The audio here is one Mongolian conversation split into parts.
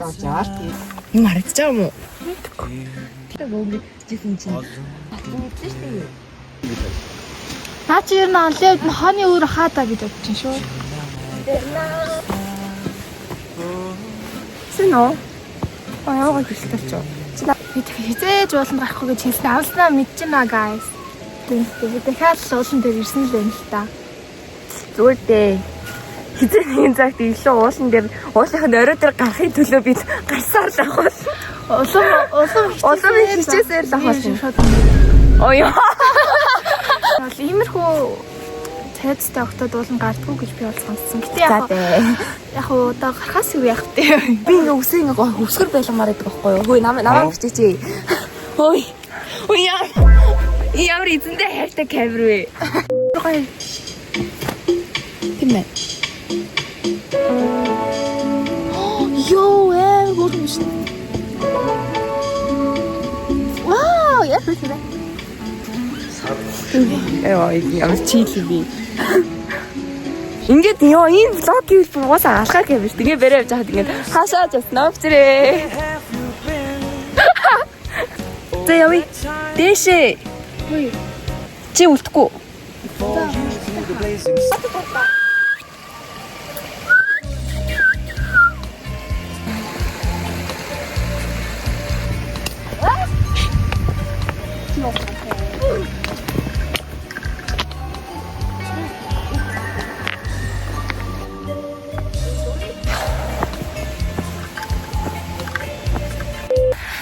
болж яваа л тийм. Юм харагдаж байгаа юм уу? Наа чи ер нь онлын үед нь хооны өөр хаада гэж бодож чинь шүү. Сэн үү? Аа яагаа хөлтөлч. Би дахиад хизээж ууланд гарахгүй гэж хэлсэн. Авснаа мэдчихэв guys. Тэгвэл би дахиад л уулан дээр ирсэн л юм л та. Зүгээр дээ. Хизээ нэгэн цагт илүү уулан дээр уулынх нь орой дээр гарахын төлөө бид гарсаар л авах бол. Улам улам Улам хичээсээр л авах болно. Оо ёо. Бол иймэрхүү цайцтай октод уулан гардггүй гэж би бол сонссон. Гэтэ За яг дээ. яг уу одоо гарахаас юу яах вэ? Би ингээ үсээ ингээ гоо хөвсгөр байлгамаар байдаг байхгүй юу? Хөөе намаа намаа бичээч. Хөөе. Хөөе яа. Ямар эзэндээ хайртай камер вэ? Гоё. Тийм ээ. Йоо, амар хөөрхөн юм шин. Вау, яа хөөрхөн бэ? Яа, ямар чийл юм бэ? Ингээд ёо энэ влог гэвэл бүр угаасаа алхаа камер шүү. Тэгээ бэрээ явж хахад ингээд хаашаа ч явсан өвчрээ. За явъя. Дээшээ. Чи үлдэхгүй.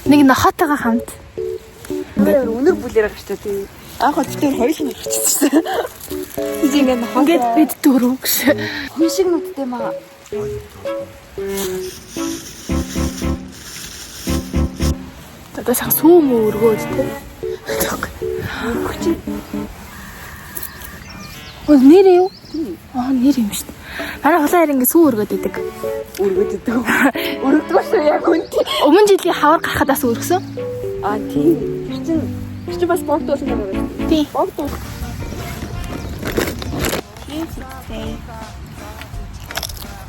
Нэг нохотойгоо хамт. Өнөр бүлээрээ гарчаа тий. Анх өдөртөө хоёулын гарчихсан. Чи ингээд нохоо. Ингээд бид дөрөв гэж. Хүн шиг нүдтэй маа. Одоо сайхан сүү мүү өргөөд тэ. Өө нэр юу? Аа нэр юм шүү дээ. Манай хулан харин ингээ сүү өргөөд идэг. Өргөд идэг. Өргөдөг шүү яг үнтэй. Өмнө жилийн хавар гарахад бас өргөсөн. А тийм. Тэр чин тэр чин бас богд болсон юм байна. Тийм. Богд бол.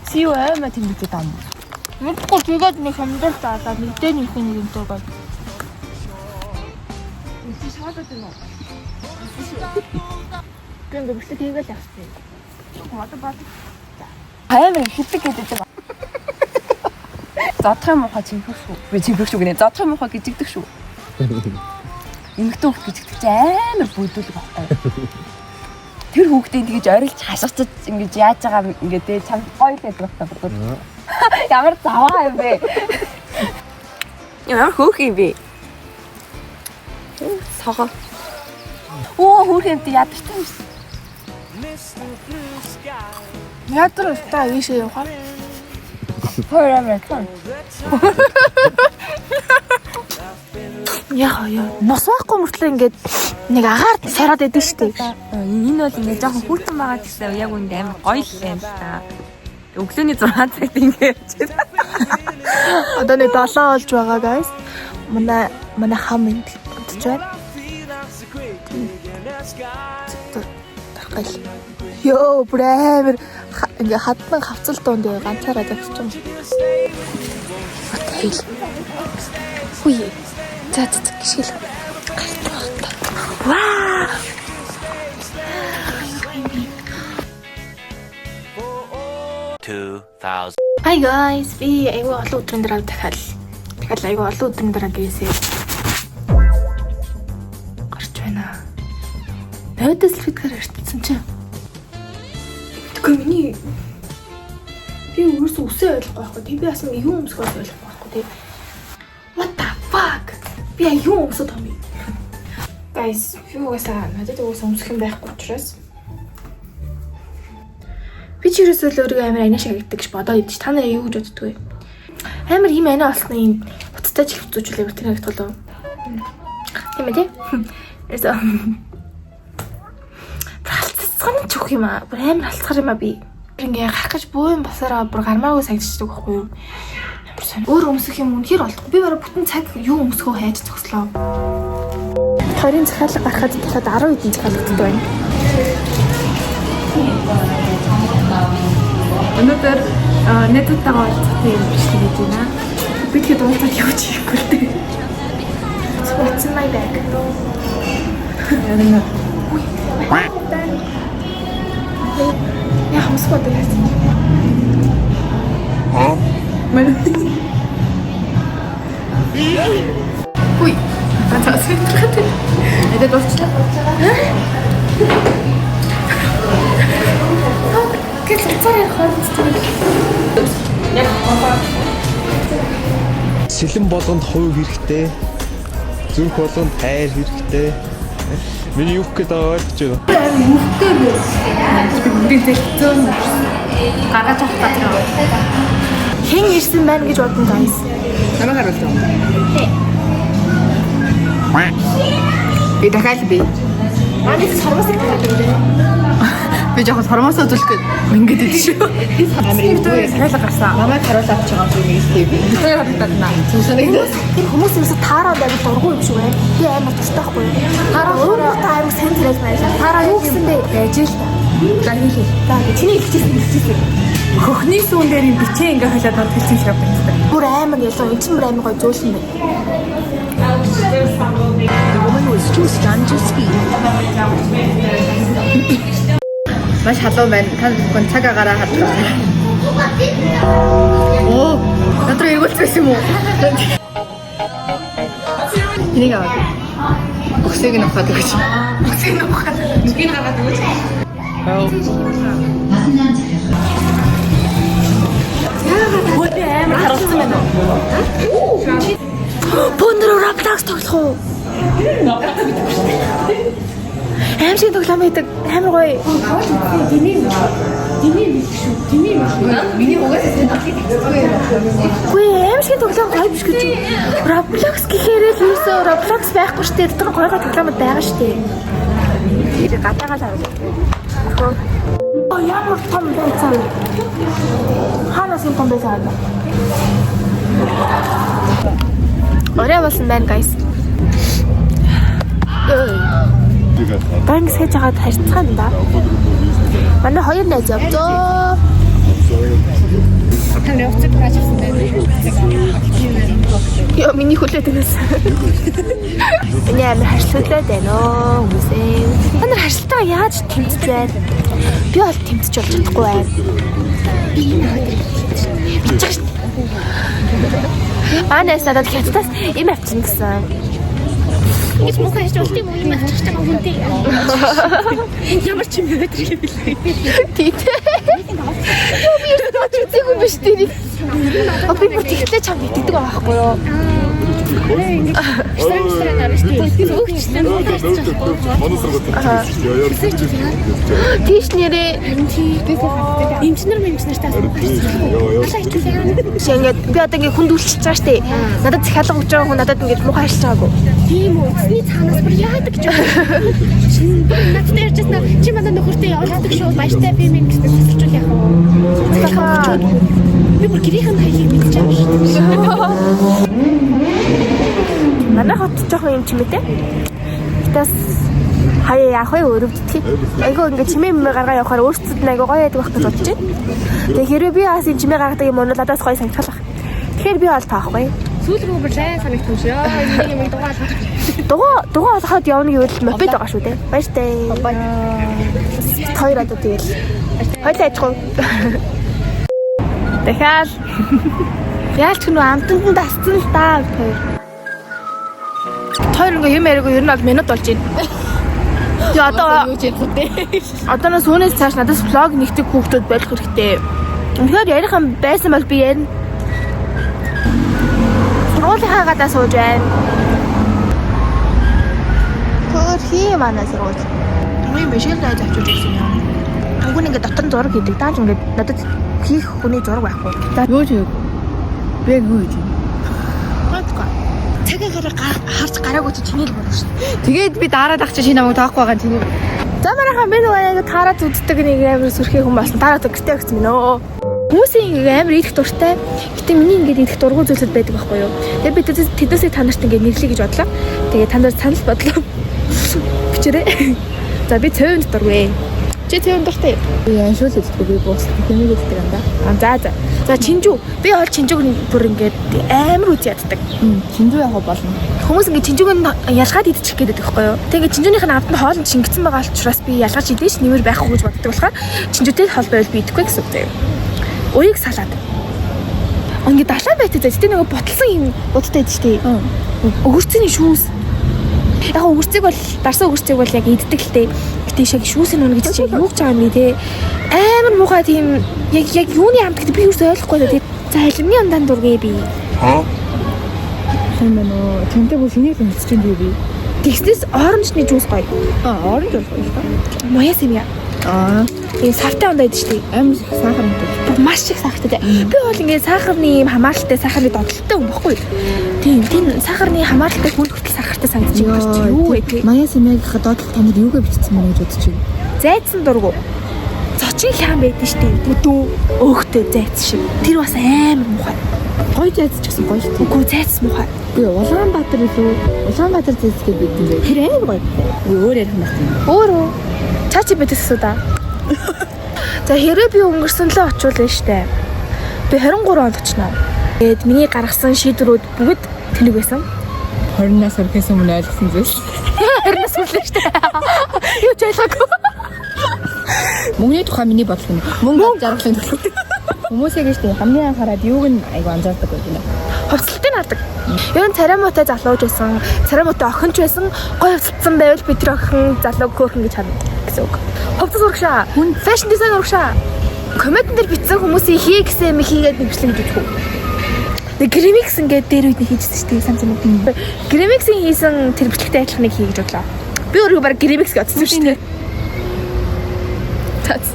Сиу аймаа тэмдэгтэй дам. Мэдгүй тэгээд нэг хямдал заалаа нэгдээ нэг нэг юмтай гол. Би ингээ бичлэг хийгээл явчихсан. Аймаа хитэг гэдэг юм. Зодох юм ухаа чимхэх шүү. Би чимхэх шүү гинэ. Зодох юм ухаа гिजигдэх шүү. Эмэгтэй хүүхд гिजигдэх чи амар бүдүүлэг байхгүй. Тэр хүүхдийг тэгэж орилж хашгичж ингэж яаж байгаа ингэ тэ чам гоё л байдаг байхгүй. Ямар заваа юм бэ? Ямар хөөх юм бэ? Согоо. Оо хөөх юмтэй ядартай юм шиг. Ядар утаа ийшээ явах. Хоёр амар тон. Яг ёо. Нус байхгүй мөртлөө ингээд нэг агаар сараад идэг шүү дээ. Энэ бол ингээ жоохон хүйтэн байгаа гэсэн яг үндэ амар гоё л юм л та. Өглөөний 6 цагт ингээ явж байна. Одоо нэг долоо болж байгаа guys. Манай манай хам энд унтж байна. Тархал. Йоо, бүр амар ингээ хаднан хавцал дунд яа ганцаараа зогсож байгаа юм. What the hell? Хүй. За за за гიშгэл. Гарт. Вау. Two thousand. Hi guys, би айгүй олон өдрийн дараа дахиад дахиад айгүй олон өдрийн дараа гэрээсээ гарч байна. Нойдос л фитгэр ирсэн чинь. Тэгэхгүй миний би өөрөөсөө үсээ ойлгохгүй байхгүй. Тэг би бас ингээ юу өмсөхөө ойлгохгүй байхгүй. Тэг What the fuck? Би яа юу өмсөд байгаа юм бэ? Guys, би угаасаа надад угаасаа өмсөх юм байхгүй учраас би ч ерөөсөө л өөрийгөө амар аниа шиг харагддаг гэж бодоод идэв чи та нар юу гэж боддөг вэ? Амар ийм аниа олсны ийм утастай ч хэвцүүжүүлээ бүр тэр харагдах болов. Тийм ээ тий? Ерөөсөө бүр алцсан ч өгөх юм аа. Бүр амар алцгаар юм аа би. Бүр ингээ гарах гэж бөө юм басараа бүр гармаагүй сагдчихдаг байхгүй юу? Амар сонь. Өөр өмсөх юм үнэхээр олдохгүй. Би бараг бүтэн цаг юу өмсөхөө хайж зогслоо. Хоёрын захиалга гарахад дахиад 10 хэдэн захиалгатай байна. Өнөөдөр найзуудтайгаа уулзах тийм бичлэг хийж байна. Би тэгэхэд уулзаад юу ч хийхгүй л дээ. What's in my bag? Яа хамсгүй одоо яасан. Мань. Хүй. За сэтгэхэд. Это дуусчлаа. Гэл уцаар ярих хооронд зүйл. Яг гомбоо. Сэлэн болгонд хувь хэрэгтэй. Зүрх болгонд хайр хэрэгтэй. Миний юу гэх гээд байгааг ойлгож байна. Би зэлцэн гаргаж авах газар. Хэн ирсэн байна гэж бодсон guys. Намайг харуулж байгаа. Би дахиад би. Манай сормосыг гаргаад ирээ. Би жоохон сормосоо зүлэх гээд ингэж идэв шүү. Амар юм Хариулга гарсан. Намайг харуулаад авч байгаа юм нэг тийм. Тэр харагдаад наа. Зүг санагдаад. Тэр хүмүүс ерөөсө таараа байвал дургу юм шиг байна. Би амар дуртай байхгүй юу? Таараа өөрөө та амар сайн царайж баялаа. Таараа юу гэсэн бэ? Байж л та. За хийлээ. За чиний хэлчихсэн хэлчихсэн. Хөхний сүүн дээр юм бичээ ингээ холиод бод хэлсэн шиг явдаг. Бүр амар ялаа. Энд чинь бүр амар гоё зөөлхөн байна. The woman was too stunned to speak. Маш халуун байна. Та бүхэн цаг агаараа харж байна. Оо, над руу эргүүлсэн юм уу? Энийг аваад. Өксөйг нь ухаад өгөөч. Өксөйг нь ухаад. Нүгийг гаргаад өгөөч. Хөөе амар харуулсан байна уу? Бөөнөр Roblox тоглох уу? Аим шиг тоглоом байдаг. Амар гоё. Миний угаасаа сайн тоглох хэцүү юм. Үгүй аим шиг тоглоом гоё биш гэж. Roblox гэхээр л ерөөсөө Roblox байхгүй штэ. Тэр гоё гоё тоглоомод байгаа штэ. Гадаагаа л харуулж. Оо ямар том байсан. Хаанаас юм том байсан юм бэ? Орой болсон байна guys. Банк сэж хагаад харьцгаа юм да. Манай хоёр найз явцоо. Та нар уцаг гарч ирсэн байх. Йоо миний хүлээд өгөөс. Миний амар харшлуулаад байна оо хүмүүсээ. Та нар харшлтайгаа яаж тэмцэж байна? Би бол тэмцэж болж чадахгүй байна. Би энэ өдөр бичиж шүү. Манайс надад хятадаас им авчихна гэсэн. Ингэж муухай хийж болт юм уу? Юм авчих байгаа хүнтэй. Ямар ч юм бэ тэр юм бэлээ. Тий. Йоо би ерөөсөө ч үзээгүй биш тэрийг. А би бүр тэгтлээ чам итгэдэг байгаа байхгүй юу? Сармсараа гарна шүү дээ. Өгчлээ муухай хийж болохгүй. Тийш нэрээ Эмчнэр мэмчнэртэй асуух. Биш ингээд би одоо ингээд хүнд үлчиж байгаа штэ. Надад захиалга өгч байгаа хүн надад ингээд муухай харьж байгаагүй. Тийм үү? Эцний цаанаас бүр яадаг ч юм. Шинэ бүр надтай ярьжсэн чи манай нөхөртэй явуулдаг шүү. Баяртай би минь гэсэн тасарчвал яах вэ? Захиалга өгчөөд. Би бүр гэрийнх нь хаягийг мэдчихэж байгаа шүү дээ. Манай хот жоохон юм чимээтэй. Гэтээс хаяа яах вэ өрөвддөг. Айгуу ингээд чимээ мэмээ гаргаа явахаар өөрсдөд нь айгуу гоё байдаг байх гэж бодож байна. Тэгээ хэрвээ би бас юм чимээ гаргадаг юм бол надаас гоё санагдах байх. Тэгэхээр би бол таахгүй. Сүүл рүү бүр лайн санагдсан юм шиг. Яа, энийг юм дугаа алгах. Дугаа олоход явна гэвэл мопед байгаа шүү дээ. Баяртай. Хоёр одоо тэгэл. Хоёлаа ажгүй. Дахиад яалч гэнэ амтанд нь дасцсан л да хоёр. Хоёр ингээ юм яриаггүй ер нь бол минут болж байна. Тэгээ одоо Юу ч ярих үү? одооноос үүнээс цааш надаас vlog нэгдэг хүүхдүүд болох хэрэгтэй. Үнэхээр ярих юм байсан бол би ярина. Сургуулийнхаа гадаа сууж байна. Хөөрхий манай сургууль. Хамгийн бишэл найз авчирч ирсэн юм. Уг нь ингээд дотор нь зураг хийдэг. Дааж ингээд надад хийх хүний зураг байхгүй. За Юу ч юу. Би яг юу хийж байна? мэдгүй. Цагаараа харж гараагүй чи чиний л буруу шүү. Тэгээд би дараад ах чи чи намайг тоохгүй байгаа нь чиний. За манайхаа минь нөгөө таарад үздэг нэг амар сүрхий хүн болсон. Таарад гэртээ өгсөн минь өө. Хүмүүсийн ингээ амар идэх дуртай. Гэтэ миний ингээд идэх дургу зүйлсүүд байдаг байхгүй юу? Тэгээ би тэдээсээ та нарт ингээ нэрлэе гэж бодлоо. Тэгээ та нар санал бодлоо. Бичээрэй. За би цовинд дургүй. Чи цэвэн дуртай юу? Би яншуул иддэг, би бус хэмээг иддэг юм да. А за за. За чинжүү. Би бол чинжүүг нь бүр ингээд амар үз яддаг. Чинжүү яг болно. Хүмүүс ингээд чинжүүг нь ялгаад идчих гээд байдаг байхгүй юу? Тэг ингээд чинжүүнийх нь амт нь хоолнд шингэсэн байгаа учраас би ялгаж идэж нэмэр байхгүй гэж боддог болохоор чинжүүтэй хол байвал би идэхгүй гэсэн үг заяа. Уяг салаад. Ингээд далайн байтай зэ. Гэтэ нөгөө боталсан юм будтай байдаг шүү дээ. Өгөрцөний шүүс. Яг өгөрцийг бол дарсан өгөрцийг бол яг иддэг л дээ. Гэтэ шиг шүүс нь үнэ гэж чи юу гэж байгаа юм бэ те. Амар муухай тийм яг юуны амт гэдэг би юусоо ойлгохгүй л те. За алимны амдаан дургүй би. Тийм байна уу? Чамтай бүр шинээр танилцчих юм би. Тэгснээс оранжны жуус гоё. Аа, оранж болох юм да. Маяс юм яа. Аа, Тийм савтай ундаа идэв шүү дээ. амар их сахар мэдээ. Бүр маш их сахартай те. Би бол ингээд сахарны юм хамааралтай сахарны донтолтой хүн баггүй. Тийм тийм сахарны хамааралтай хүн хүртэл сахартай санагдчих юм байна. Юу вэ те? Маяс эмээгийнхаа доотлох томд юугаа бичсэн мөн гэж бодож байна. Зайцсан дургу. Зочин хян байдэн штэ. Бүдүү өөхтэй зайц шиг. Тэр бас амар муухай. Гоё зайц ч гэсэн гоё шүү дээ. Үгүй зайц муухай. Үгүй Улаанбаатар илүү Улаанбаатар зайц гэдэг бид юм бэ. Тэр амар гоё. Үгүй өөр ярих юм байна. Өөрөө чаа чи бидээс асуудаа. За хэрэг би өнгөрсөн лөө очивол штэ. Би 23 онд очно. Тэгээд миний гаргасан шийдвэрүүд бүгд тэнэг байсан. 20 нас хүрэхээс өмнө ойлгосон зүйлс. 20 нас хүрлээ штэ. Юу ч ойлгоогүй. Мөнгөний тухай миний бодлого нь мөнгө жаргалын төлөө. Хүмүүс яг штэ хамгийн анхаарал юуг нь айгу анзаардаг байх юм. Хувцлалтыг хардаг. Ер нь царай муутай залууж байсан, царай муутай охинч байсан, гой хувцалдсан байвал би тэр охин залууг хөөрхөн гэж харна гэсэн үг. Хувцас урагшаа, fashion design урагшаа. Комментэн дээр бичсэн хүмүүсийн хий гэсэн юм хийгээд нэг бичлэг гэж үзэх үү. Нэг Grimix ингээд дээр үед нь хийжсэн шүү дээ сан сан. Grimix-ийн хийсэн тэр бичлэгтэй адилхан нэг хий гэж бодлоо. Би өөрийгөө баг Grimix гэж бодсон шүү дээ. Цац.